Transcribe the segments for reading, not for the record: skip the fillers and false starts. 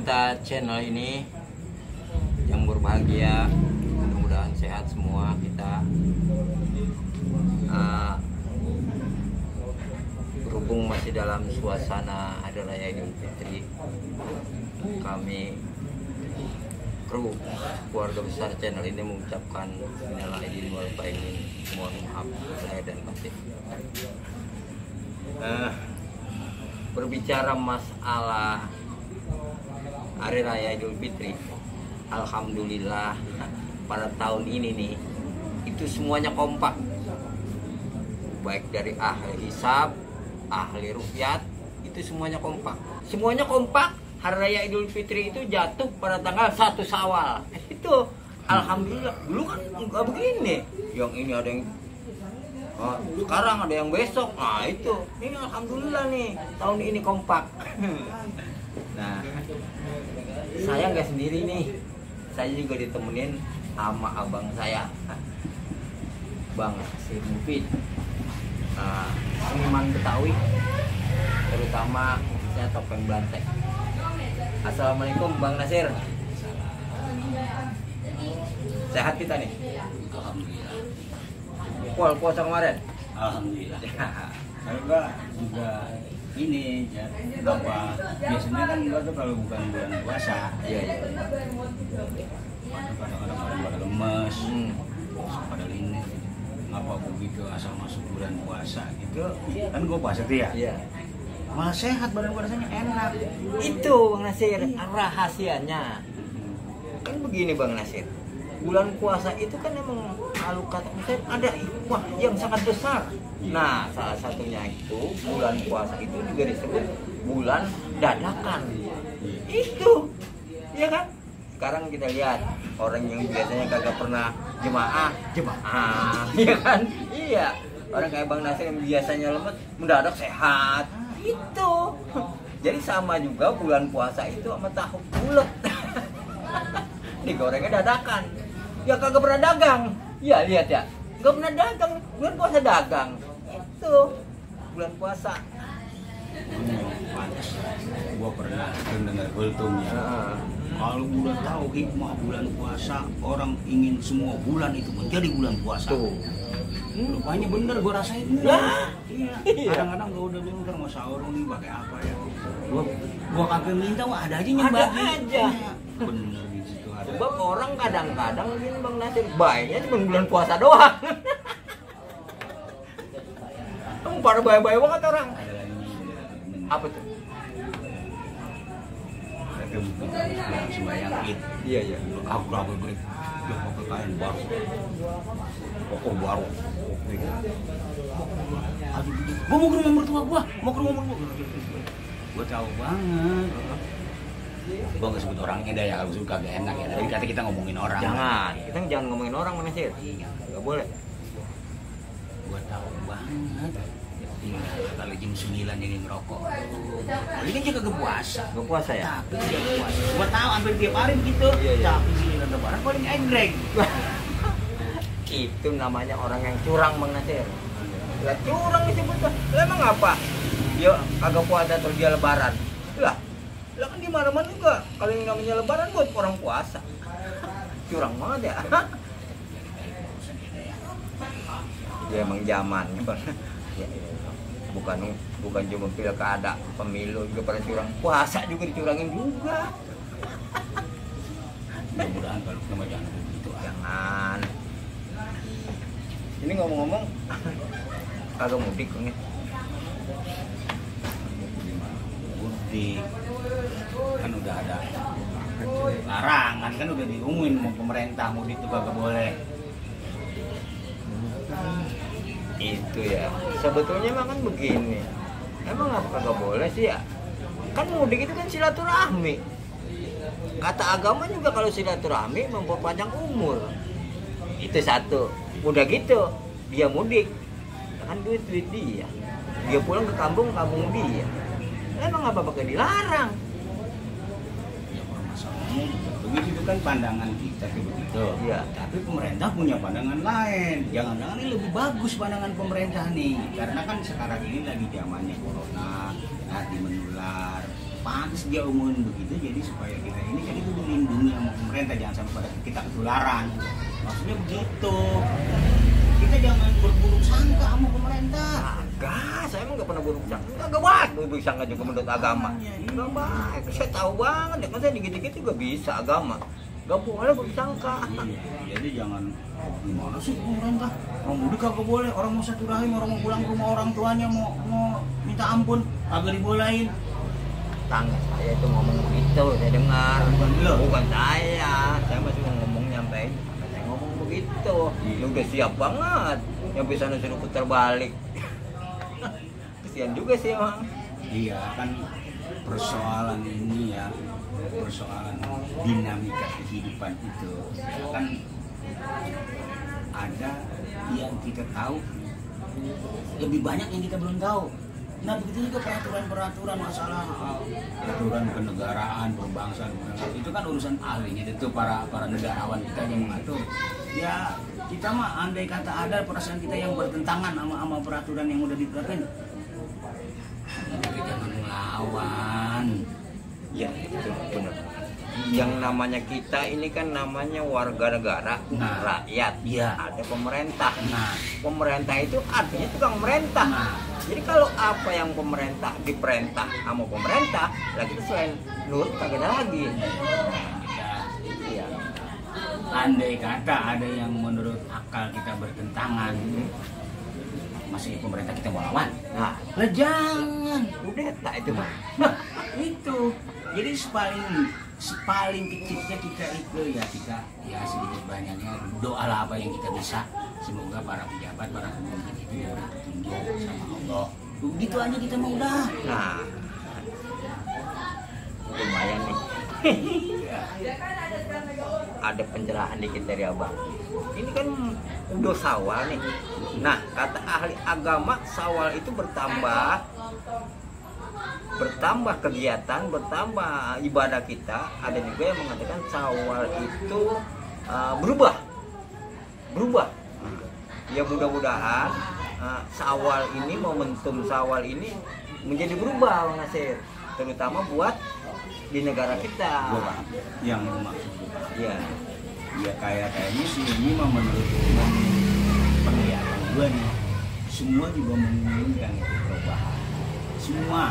pecinta channel ini yang berbahagia, mudah-mudahan sehat semua kita. Berhubung masih dalam suasana Hari Raya Idul Fitri, kami kru keluarga besar channel ini mengucapkan minal aidin wal faizin, mohon maaf lahir dan batin. Berbicara masalah Hari Raya Idul Fitri, alhamdulillah pada tahun ini nih itu semuanya kompak, baik dari ahli hisab, ahli ruqyat, itu semuanya kompak. Semuanya kompak. Hari Raya Idul Fitri itu jatuh pada tanggal 1 Syawal. Itu alhamdulillah. Dulu kan enggak begini. Yang ini ada yang sekarang ada yang besok. Nah itu, ini alhamdulillah nih tahun ini kompak. Nah, saya nggak sendiri nih. Saya juga ditemenin sama abang saya, Bang Nasir Mufid, seniman Betawi, terutama khususnya topeng Blantek. Assalamualaikum Bang Nasir. Sehat kita nih? Alhamdulillah. Puasa kemarin? Alhamdulillah. Saya juga ini ya, biasanya kan enggak tuh kalau bukan bulan puasa. Iya. Kadang-kadang pada lemes, pada ini. Ngapa begitu asal masuk bulan puasa gitu? Kan gue puasa tuh ya. Iya. Malah sehat, badan rasanya enak. Itu Bang Nasir rahasianya. Kan begini Bang Nasir, bulan puasa itu kan emang kalau kata saya ada hikmah yang sangat besar. Nah, salah satunya itu bulan puasa itu juga disebut bulan dadakan. Itu, ya kan? Sekarang kita lihat orang yang biasanya kagak pernah jemaah, ya kan? Iya. Orang kayak Bang Nasir yang biasanya lemes, mendadak sehat. Itu. Jadi sama juga bulan puasa itu sama tahu bulat. Digorengnya dadakan. Ya kagak pernah dagang. Ya lihat ya. Gak pernah dagang. Bulan puasa dagang. Itu bulan puasa. Pantas. Gua pernah dengar kultumnya. Kalau udah tahu hikmah bulan puasa, orang ingin semua bulan itu menjadi bulan puasa. Tuh. Rupanya bener, gue rasain Ya. Iya. Kadang-kadang gue udah bingung kan mau sahur nih pakai apa ya. Gua kagak minta, wah ada aja yang Ada bagi. aja. Bener di situ ada. Sebab orang kadang-kadang gini Bang Nasir, baiknya cuma bulan puasa doang. Kamu pada baik-baik banget orang. Ada lagi nih. Apa tuh? Mereka bilang sembahyang id. Iya. Aku beri. Dia pakai kain baru. Pokok baru. Aduh, gua mau ke rumah mertua gua. Gua tahu banget. Gua nggak sebut orangnya dah ya, kalau suka gak enak ya. Tapi kata kita ngomongin orang. Kita jangan ngomongin orang Bang Nasir. Gak boleh. Gua tahu banget. Kalau jam 9 jadi ngerokok. Ini kan juga gak puasa. Gak puasa ya? Tapi dia puasa. Gua tahu hampir tiap hari begitu. Iya. Tapi sini lebaran paling egreng. Itu namanya orang yang curang Bang Nasir. Lah curang disebutnya. Lah emang apa? Dia kagak puasa atau dia lebaran. Lah kan di mana-mana juga kalau yang namanya lebaran buat orang puasa. Curang banget ya. Dia emang zaman Bang. Bukan cuma pilkada, pemilu juga pada curang, puasa juga dicurangin juga. Mudah-mudahan kalau nama jangan begitu. Jangan. Ini ngomong-ngomong, kagak mudik nih. Mudik kan udah ada larangan, kan udah diumumin mau pemerintah mudik itu kagak boleh. Itu ya. Sebetulnya emang kan begini. Emang apa kagak boleh sih ya? Kan mudik itu kan silaturahmi. Kata agama juga kalau silaturahmi memperpanjang umur. Itu satu. Udah gitu, dia mudik. Kan duit dia. Dia pulang ke kampung dia. Emang apa pakai dilarang? Ya permasalahannya begitu itu kan pandangan kita kayak begitu. Iya. Tapi pemerintah punya pandangan lain. Jangan-jangan ini lebih bagus pandangan pemerintah nih. Karena kan sekarang ini lagi zamannya corona, nanti menular. pantas dia umumin begitu, jadi supaya kita ini jadi itu dilindungi sama pemerintah, jangan sampai pada kita ketularan. Maksudnya begitu. Kita jangan berburuk sangka sama pemerintah. Enggak, saya emang nggak pernah buruk sangka. Enggak baik buruk sangka juga menurut agama. Enggak baik. Saya tahu banget, kan saya dikit-dikit juga bisa agama. Gak boleh buruk sangka. Iya, jadi jangan gimana sih pemerintah? Orang mudik kagak boleh, orang mau satu rahim, orang mau pulang ke rumah orang tuanya mau minta ampun, kagak dibolehin. Tangga saya itu ngomong begitu, saya dengar. Bukan saya masih ngomong nyampein. Saya ngomong begitu. Lu udah siap banget. Yang bisa suruh putar balik. Kesian juga sih emang. Iya kan persoalan ini ya, persoalan dinamika kehidupan itu kan ada yang kita tahu, lebih banyak yang kita belum tahu. Nah begitu juga peraturan-peraturan masalah peraturan kenegaraan, berbangsa, itu kan urusan ahlinya, itu para negarawan kita yang mengatur. Ya kita mah andai kata ada perasaan kita yang bertentangan sama peraturan yang udah ditetapkan, kita jangan melawan. Ya itu benar. Yang namanya kita ini kan namanya warga negara, rakyat. Iya. Ada pemerintah. Nah, pemerintah itu artinya tukang merentah. Nah. Jadi kalau apa yang pemerintah diperintah sama pemerintah, lagi itu selain nurut kagak ada lagi. Iya. Andai kata ada yang menurut akal kita bertentangan, masih pemerintah kita mau lawan? Nah, lah jangan. udah tak itu mah. Itu. Jadi paling kecilnya kita itu ya sedikit banyaknya doalah apa yang kita bisa, semoga para pejabat, para pemimpin itu diberi petunjuk sama Allah. Begitu aja kita mau udah. Nah, lumayan nih. Ada pencerahan dikit dari abang. Ini kan udah Syawal nih. Nah, kata ahli agama Syawal itu bertambah kegiatan, bertambah ibadah kita. Ada juga yang mengatakan Syawal itu berubah. Ya mudah-mudahan Syawal ini, momentum Syawal ini menjadi berubah, Bang Nasir, terutama buat di negara kita. Gua paham yang maksud. Ya. Ya kayaknya sih ini mah menurut penglihatan gue nih, semua juga menginginkan itu perubahan. Semua.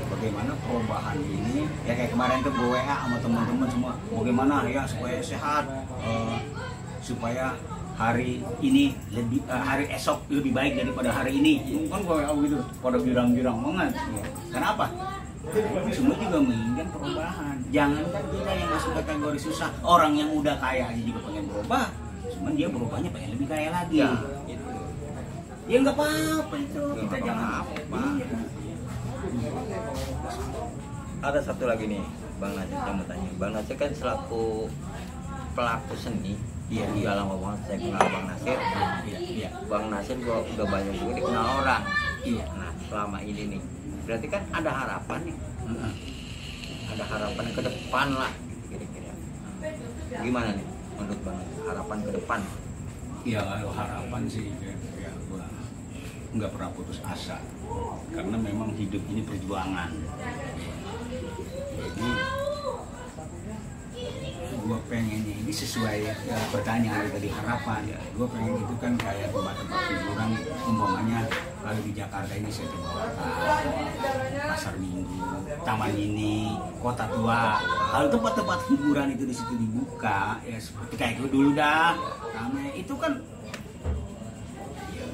Bagaimana perubahan ini, ya kayak kemarin tuh gue WA sama teman-teman semua, bagaimana ya supaya sehat, supaya hari ini hari esok lebih baik daripada hari ini. Kan gue WA gitu, pada girang-girang banget. Kenapa? Semua juga menginginkan perubahan. Jangankan kita yang masuk kategori susah, orang yang udah kaya aja juga pengen berubah. Cuman dia berubahnya pengen lebih kaya lagi. Ya, gitu. Ya nggak apa-apa itu. Kita jangan apa. Iya. Ada satu lagi nih, Bang Nasir, saya mau tanya. Bang Nasir kan selaku pelaku seni, Iya. Udah lama banget saya kenal Bang Nasir. Iya. Bang Nasir gua udah banyak juga dikenal orang. Iya. Nah, selama ini nih, berarti kan ada harapan nih. Ada harapan ke depan lah, kira-kira. Gimana nih menurut Bang Nasir, harapan ke depan? Ya kalau harapan sih ya gua nggak pernah putus asa, karena memang hidup ini perjuangan. Jadi gua pengennya ini sesuai pertanyaan tadi, harapan ya. Gua pengen itu kan kayak tempat-tempat hiburan, umpamanya kalau di Jakarta ini saya coba pasar Minggu, Taman Mini, Kota Tua. Kalau tempat-tempat hiburan itu di situ dibuka, ya seperti kayak itu dulu dah. Karena itu kan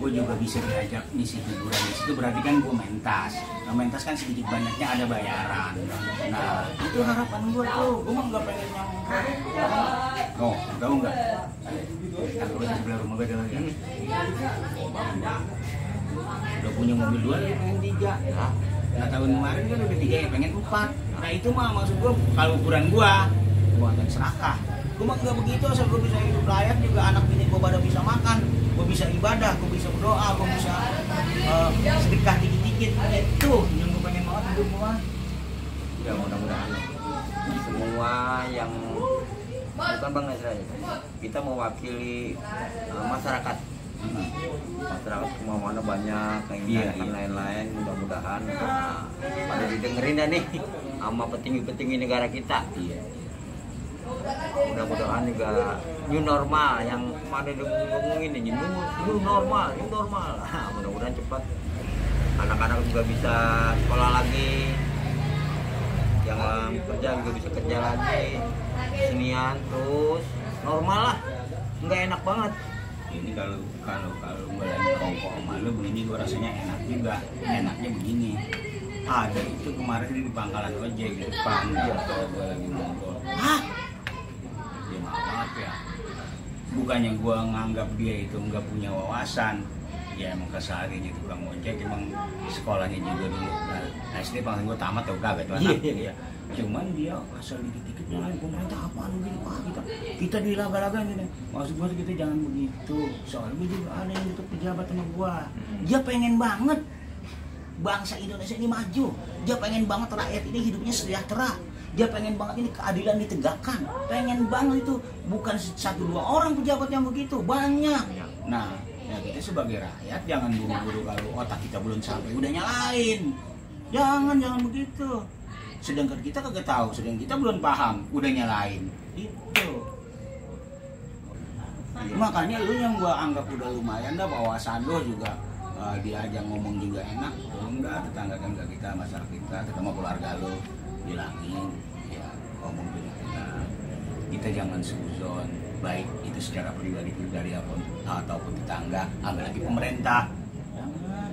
gue juga bisa diajak misi hiburan di situ, berarti kan gue mentas. Nah, mentas kan sedikit banyaknya ada bayaran. Nah, itu harapan gue tuh. Gue mah nggak pengen yang oh, tahu nggak? Kan gue di sebelah rumah gue ada ya. Udah punya mobil 2, dia pengen 3. Nah, tahun kemarin kan udah 3, ya pengen 4. Nah, itu mah maksud gue kalau ukuran gue akan serakah. Gue mah nggak begitu, asal gue bisa hidup layak juga, anak bini gue pada bisa makan, gue bisa ibadah, gue bisa berdoa, gue bisa sedekah dikit-dikit. Itu yang gue pengen banget hidup gue. Ya mudah-mudahan semua yang bukan Bang Nasir aja, kita mewakili masyarakat Masyarakat kemana-mana banyak yang Iya, menanyakan iya. lain-lain, mudah-mudahan pada didengerin dah nih sama petinggi-petinggi negara kita. Iya. Mudah-mudahan juga new normal yang kemarin ngomongin ini new normal. Nah, mudah-mudahan cepat anak-anak juga bisa sekolah lagi, yang kerja juga bisa kerja lagi, senian terus normal lah, nggak enak banget. Ini kalau gue lagi kongkong sama lu begini, gue rasanya enak juga. Enaknya begini, ada itu kemarin di pangkalan ojek di depan, kalau gue lagi ngobrol, hah, dia maaf ya, bukannya gue nganggap dia itu nggak punya wawasan, ya emang kesehariannya tukang ojek, emang sekolahnya juga dulu SD paling gue tamat tuh gak gitu anak dia. Cuman dia asal dikit-dikit nyalain pemerintah apaan begini, wah kita dilaga-laga gini. Maksud gue kita jangan begitu, soalnya gue juga ada yang itu pejabat sama gue, dia pengen banget bangsa Indonesia ini maju, dia pengen banget rakyat ini hidupnya sejahtera, dia pengen banget ini keadilan ditegakkan, pengen banget itu. Bukan 1-2 orang pejabat yang begitu, banyak. Nah ya kita sebagai rakyat jangan buru-buru kalau otak kita belum sampai udah nyalain, jangan begitu. Sedangkan kita kagak tahu, sedangkan kita belum paham udah nyalain itu. Makanya lu yang gua anggap udah lumayan dah wawasan lu juga, diajak ngomong juga enak. Enggak, tetangga kita, masyarakat kita sama keluarga lu bilangin ya, ngomong juga kita jangan suzon, baik itu secara pribadi ataupun tetangga, apalagi pemerintah. Jangan.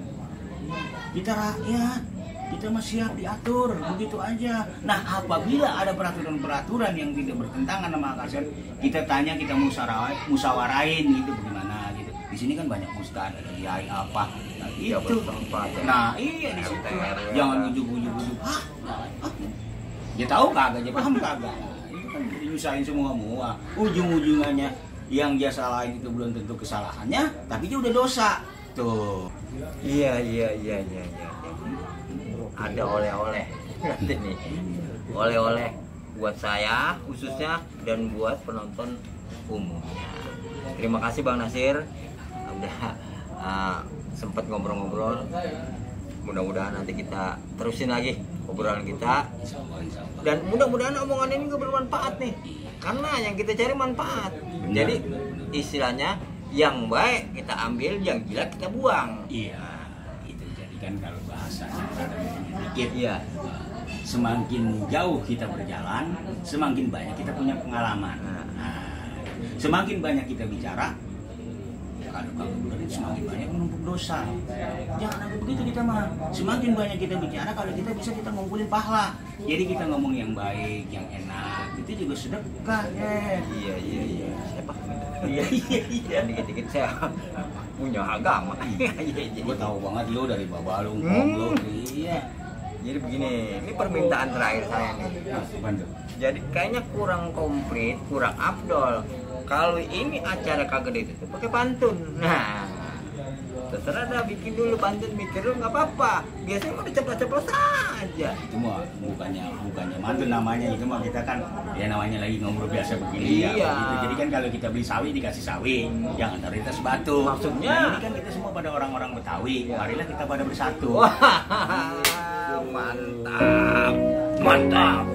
Kita rakyat, kita masih siap diatur, begitu aja. Nah, apabila ada peraturan-peraturan yang tidak bertentangan sama akal, kita tanya, kita musawarain gitu, bagaimana gitu. Di sini kan banyak ustaz, ada kiai apa, nah, itu. Nah, iya di situ. Jangan ujuk-ujuk. Hah? Dia tahu kagak, dia paham kagak. Itu kan diusahain semua. Ujung-ujungannya yang dia salahin itu belum tentu kesalahannya, tapi dia udah dosa. Tuh. Iya. Ada oleh-oleh nanti nih, oleh-oleh buat saya khususnya dan buat penonton umumnya. Terima kasih Bang Nasir udah sempat ngobrol-ngobrol. Mudah-mudahan nanti kita terusin lagi obrolan kita, dan mudah-mudahan omongan ini juga bermanfaat nih, karena yang kita cari manfaat. Jadi istilahnya yang baik kita ambil, yang jelek kita buang. Iya, itu jadi kan kalau bahasanya sedikit Iya. Semakin jauh kita berjalan, semakin banyak kita punya pengalaman. Nah, semakin banyak kita bicara, kalau benar itu semakin banyak menumpuk dosa. Jangan ada begitu kita mah. Semakin banyak kita bicara, kalau kita bisa kita ngumpulin pahala. Jadi kita ngomong yang baik, yang enak, itu juga sedekah ya. Iya. Saya paham. Iya. Dikit-dikit saya punya agama. Iya. Gue tahu banget lo dari baba lu ngomong. Iya. Jadi begini, ini permintaan terakhir saya nih. Jadi kayaknya kurang komplit, kurang afdol. Kalau ini acara kagak ditutup pakai pantun. Nah, terserah dah, bikin dulu pantun, mikir dulu nggak apa-apa. Biasanya mah diceplos-ceplos aja. Itu mah bukannya mantun namanya, itu mah kita kan ya namanya lagi ngobrol biasa begini. Iya. Ya, begitu. Jadi kan kalau kita beli sawi dikasih sawi, jangan dari tas batu. Maksudnya? Nah, ini kan kita semua pada orang-orang Betawi. Marilah kita pada bersatu. Wah, mantap.